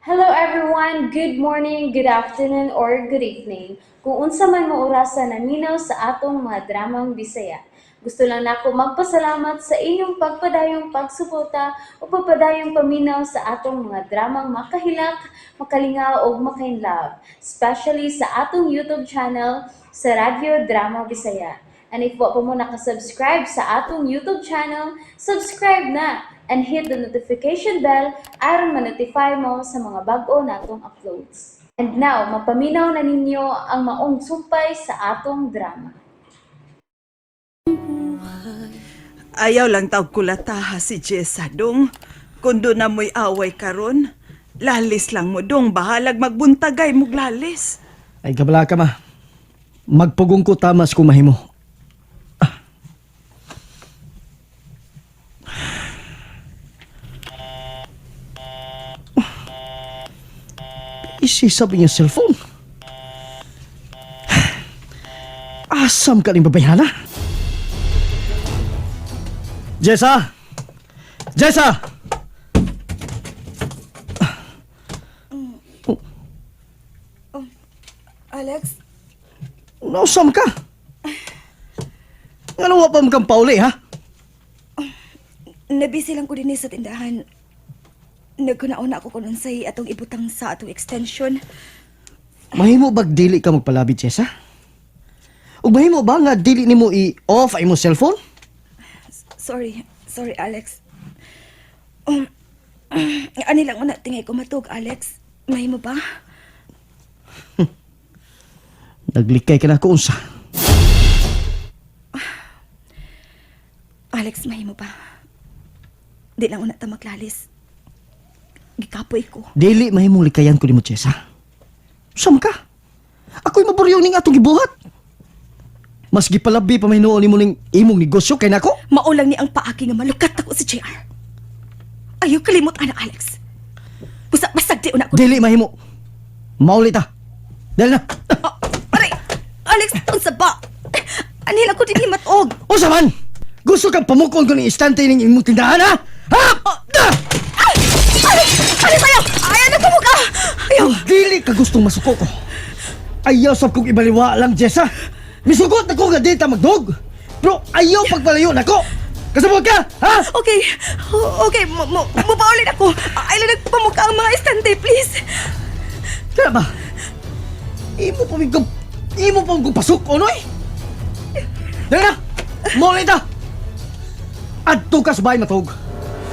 Hello everyone! Good morning, good afternoon, or good evening. Kung unsa man mo orasa naminaw sa atong mga dramang Bisaya. Gusto lang nako magpasalamat sa inyong pagpadayong pagsuporta o pagpadayong paminaw sa atong mga dramang makahilak, makalingaw ug makainlove, especially sa atong YouTube channel sa Radyo Drama Bisaya. And if wa pa mo nakasubscribe sa atong YouTube channel, subscribe na and hit the notification bell aron ma-notify mo sa mga bag-o natong uploads. And now, mapaminaw na ninyo ang maong sumpay sa atong drama. Ayaw lang tawag kulataha si Jessa dong. Kung doon na mo'y away karon, lalis lang mo dong. Bahalag magbuntagay mong lalis. Ay, kabala ka ma. Magpugong ko tamas kung mahimo. Isi sabi niya cellphone. Asam ka ning babayhana? Jessa! Jessa! Alex, Nausam ka? Nga wa pa mo kang pauli, ha? nabisi lang ko din sa tindahan. Nagkunauna ako kung unsay atong ibutang sa atong extension. Mahimo bag dili ka magpalabi, Jessa? Ug mahimo ba nga dili nimo i-off ang imong cellphone? Sorry, sorry Alex. Ani lang una tingay ko matug, Alex. Mahimo ba? Naglikay ka na ko unsa. Alex, mahimo ba? Di lang una ta maglalis. Gikapoy ko. Dili mahimong likayan ko nimo, Jessa. Sam ka? Ako'y maburyo ning atong gibuhat. Mas gipalabi pa may noon nimo ning imong negosyo kay nako. Maulang ni ang paaki nga malukat ako si JR. Ayaw kalimot ana, Alex. Busa basag di una ko. Dili mahimo. Mauli ta. Dali na. Oh, aray! Alex, unsa ba? Ani lang ko dinhi matog. Unsa man? Gusto kang pamukon ko ning istante ning imong tindahan ha? Ha? Da! Ay! Alex! Alex, ayaw! Ayaw na kumuka! Ayaw! Kung dili ka gustong masuko ko, ayaw sab kong ibaliwa lang, Jessa. Misugot na ko nga di ta magdog. Pero ayaw pagpalayo nako. Kasabot ka, ha? Okay. Okay, mupaulin ako. Ay lang nagpamuka ang mga istante, please. Kaya ba? Imo pa mig imo pa mig pasok onoy. Dali na. Mo ta. Adto ka sa bahay matog.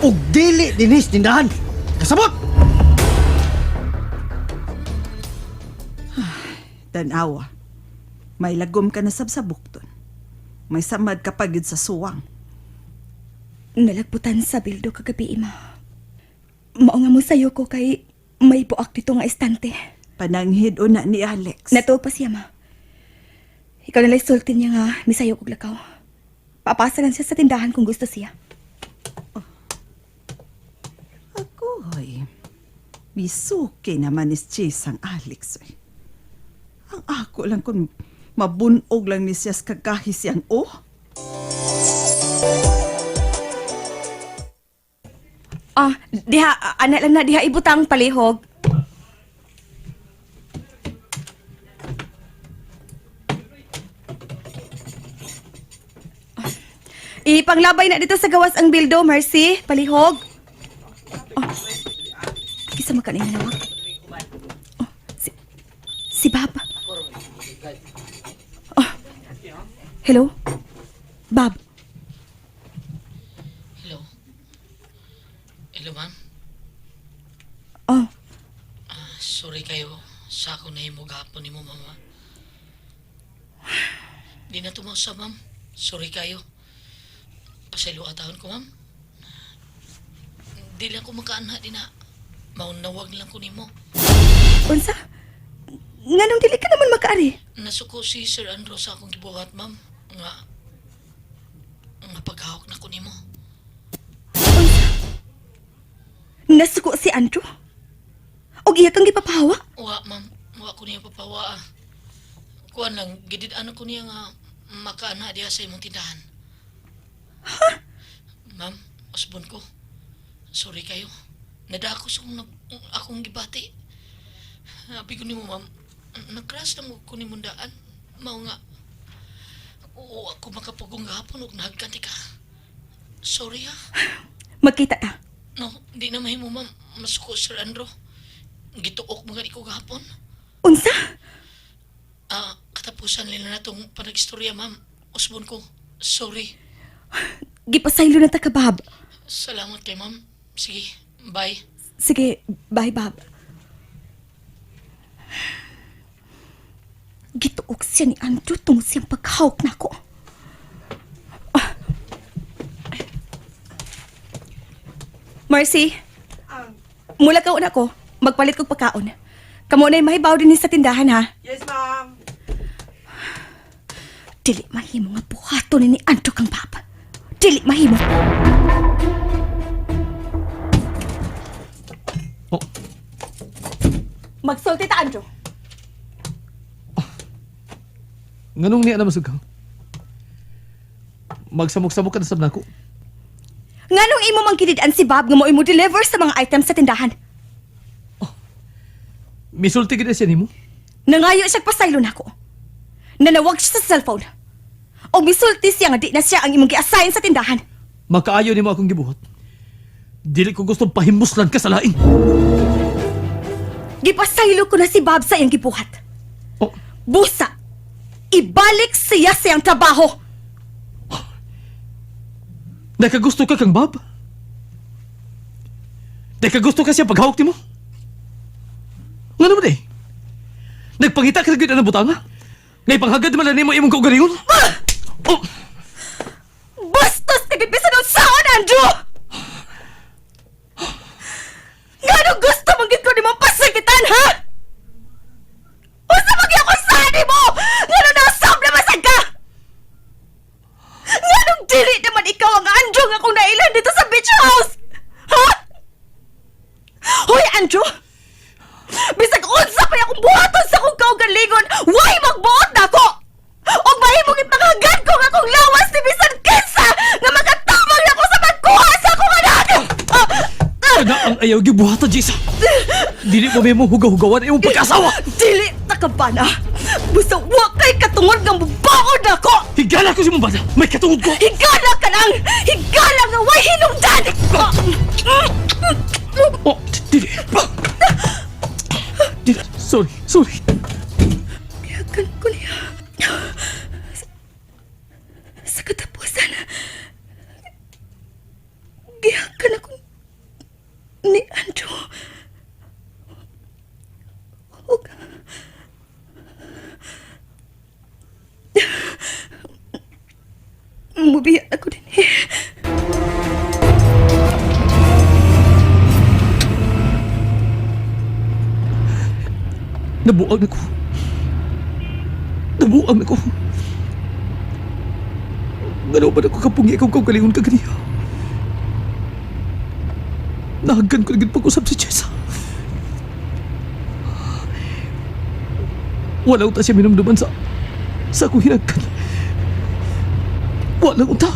Ug dili dinis tindahan. Kasabot. Tanawa, may lagom ka na sab sa bukton. May samad ka pa gyud sa suwang. Nalagputan sa bildo kagabi, ima. Mao nga mo sayo ko kay may buak dito nga istante. Pananghid una ni Alex. Natuog pa siya, ma. Ikaw nala'y sulti niya nga misayo kog lakaw. Papasa lang siya sa tindahan kung gusto siya. Agoy, misuki naman ni Jess ang Alex. Eh. Ang ako lang kung mabunog lang ni siya sa kagahi siyang oh. Ah, diha, ana lang na, diha ibutang palihog. Ah, ipanglabay na dito sa gawas ang bildo, Mercy. Palihog. Oh. Kisa makanin na nawag. Oh, si Bob. Oh. Hello? Bob, Hello. Hello, ma'am. oh, Ah, sorry kayo sa ako nahimo gahapon nimo, mama. Di na tumaw ma'am. Sorry kayo. Pasaylo atahon ko, ma'am. Di lang ko makaanha din na. Maunawag lang ko nimo. Unsa? Nganong dili ka naman makaari? Nasuko si Sir Andrew sa akong gibuhat, ma'am. Nga paghawak na ko nimo. Unsa? Nasuko si Andrew? Og iya kang gipapahawa? Wa, ma'am. Wa ko niya papawa. Ah. Kuan lang, gidid ano ko niya nga makaana diha sa imong tindahan. Ha? Ma'am, usbon ko. Sorry kayo. Nadako sa akong, akong gibati. Abi ko nimo, ma'am. Nag-crush na mo ko ni mundaan. Mao nga. Oo, ako makapugong gahapon og nahagkan ka. Sorry ha. Magkita ta. No, di na mahimo, ma'am. Masuko, Sir Andrew. Gituok mga di ko gahapon. Unsa? Ah, katapusan nila na tong panagstorya, ma'am. Usbon ko. Sorry. Gipasaylo na ta ka, Bob. Salamat kay ma'am. Sige, bye. Sige, bye, Bob. Gituok siya ni Andrew tungod siyang paghawak nako. Ah. Mercy, mula ka una ko, magpalit kog pagkaon. Kamo na'y mahibaw din sa tindahan, ha? Yes, ma'am. Dili mahimo nga buhaton ni Andrew kang Bob. Dili mahimo. Oh, Magsulti ta, Andrew. nganong niya naman ka? Magsamok-samok ka na sab nako. Nganong imo mang kinid-an si Bob nga mo imo deliver sa mga items sa tindahan? Misulti gid na siya nimo. Nangayo siya pasaylo nako. Nanawag siya sa cellphone. O misulti siya nga di na siya ang imong gi-assign sa tindahan. Makaayo nimo akong gibuhat. Dili ko gustong pahimuslan ka sa lain. Gipasaylo ko na si Bob sa iyang gibuhat. Oh, Busa! Ibalik siya sa iyang trabaho! nakagusto ka kang Bob? Nakagusto ka siya paghawak nimo? Ngano man eh? Nagpangita ka na gyud ang butanga? Ngay panghagad man lang nimo imong kaugalingon? Oh, Bastos ka gid bisan unsaon, Andrew! Ngano gusto mong gid ko nimo pasakitan, ha? Unsa man gyud ako sa nimo? Ngano nasab na masag ka? Nganong dili naman ikaw ang Andrew nga akong nailan dito sa beach house? Ha? Hoy, Andrew! Bisag unsa pa akong buhaton sa akong kaugalingon, why magbuot nako? Og mahimong ipanghagan ko nga akong lawas ni bisan kinsa nga makatabang nako sa pagkuha sa akong anak! Ah! Ah! ana ang ayaw gibuhatan, Jisa. Dili mo may mong hugaw-hugawan imong pag-asawa. Dili ta ka ba na? Basta wa kay katungod nga mubaon nako! Higala ko si mong bana. May katungod ko. Higala ka lang! Higala nga way hinungdan! Oh, dili. Dili. Sorry, sorry. Gihagan ko niya. Sa katapusan, gihagan ako ni Andrew. Ug mubiya ako din eh. Nabuang ako. Nabuang ako. Ngano ba ako kapungi akong kaugalingon ka ganiya? Nahagkan ko na gid pag-usap si Jessa. Wala uta siya minumduman sa akong hinagkan. Wala uta.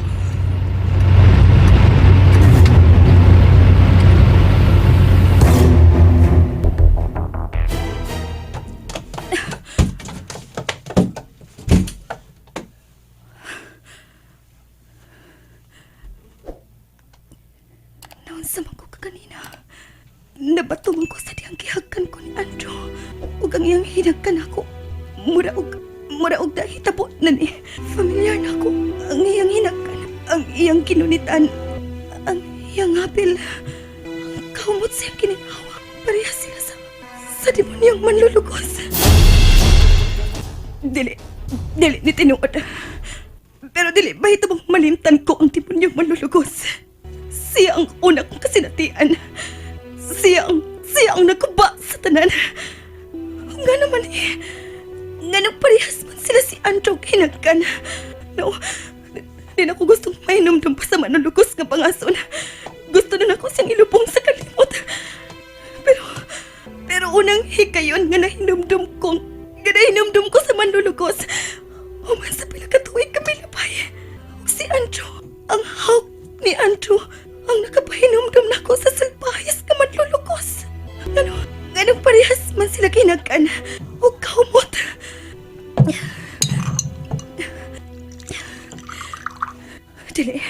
Naunsa man ko kaganina. Nabato man ko sa diyang gihagkan ko ni Andrew. Ug ang iyang hinagkan ako. Mura og dahitabo na ni. Familiar na ako. Ang iyang hinagkan, ang iyang kinunitan, ang iyang apil. Ang kaumot sa iyang kininawa. Pareha sila sa demonyang manlulugos. Dili, dili ni tinuod. Pero dili ba ito bang malimtan ko ang demonyang manlulugos? Siya ang una kong kasinatian. Siya ang nagkuba sa tanan. Nga naman eh, nga nang parehas man sila si Andrew hinagkan. No, di na ko gustong mainumdum pa sa manulugos nga pangason. Gusto na nako siyang ilubong sa kalimot. Pero unang hikayon nga nahinumdum ko sa manlulugos. Human sa pila ka tuig kami labay. Ug si Andrew, ang hawk ni Andrew, ang nakapahinumdum nako sa salpahis nga manlulugos. Ano, nga Nganong parehas man sila kinakan o kaumot. Dili.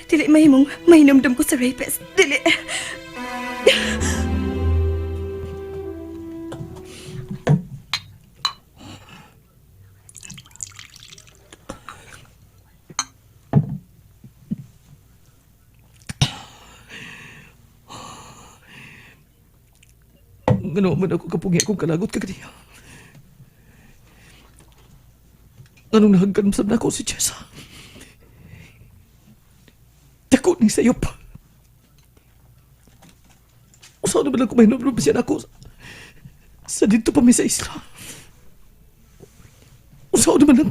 Dili mahimong mahinumdum ko sa rapist. Dili. Ngano man ako kapungi akong kalagot kagadiya. Anong nahagkan sab nako si Jessa? Dako ni sayop. Usaw na ba lang kumahinom siya nako sa dito pa mi sa isla. Usaw naman lang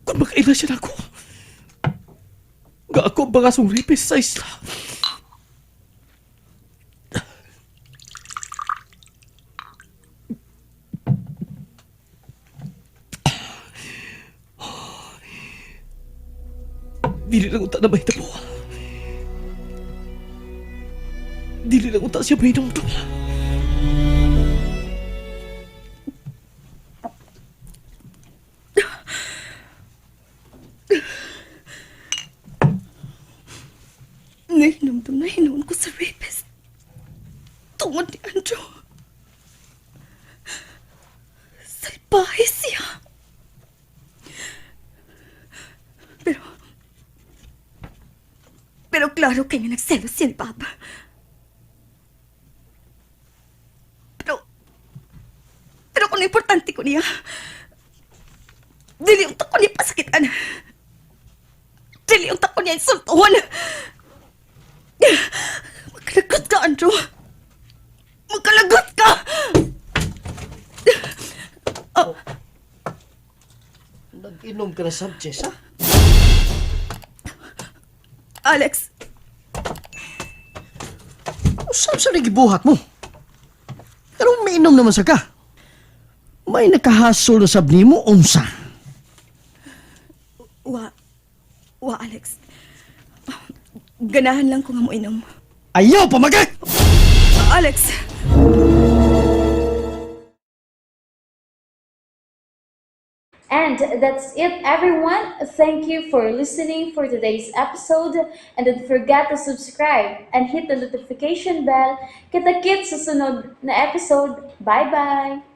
kung makaila siya nako. Nga ako ang bangasong rapist sa isla. Dili lang unta na mahitabo. Dili lang unta siya mahinumdum. Nahinumdum na hinuon ko sa rapist. Tungod ni Andrew. Salbahe siya. Pero klaro kay nga nagselos siya ni Papa. Pero kung importante ko niya, dili unta ko niya pasakitan. Dili unta ko niya insultuhon. Magkalagot ka, Andrew. Magkalagot ka! Nag-inom ka na sab, Jessa? Alex, Usab sa nagibuhat mo? Pero umiinom naman sa ka. May nakahasol na sab nimo unsa. wa, Alex. Ganahan lang ko nga mo inom. Ayaw pamagak! Alex! And that's it, everyone. Thank you for listening for today's episode. And don't forget to subscribe and hit the notification bell. Kita-kits sa sunod na episode. Bye-bye!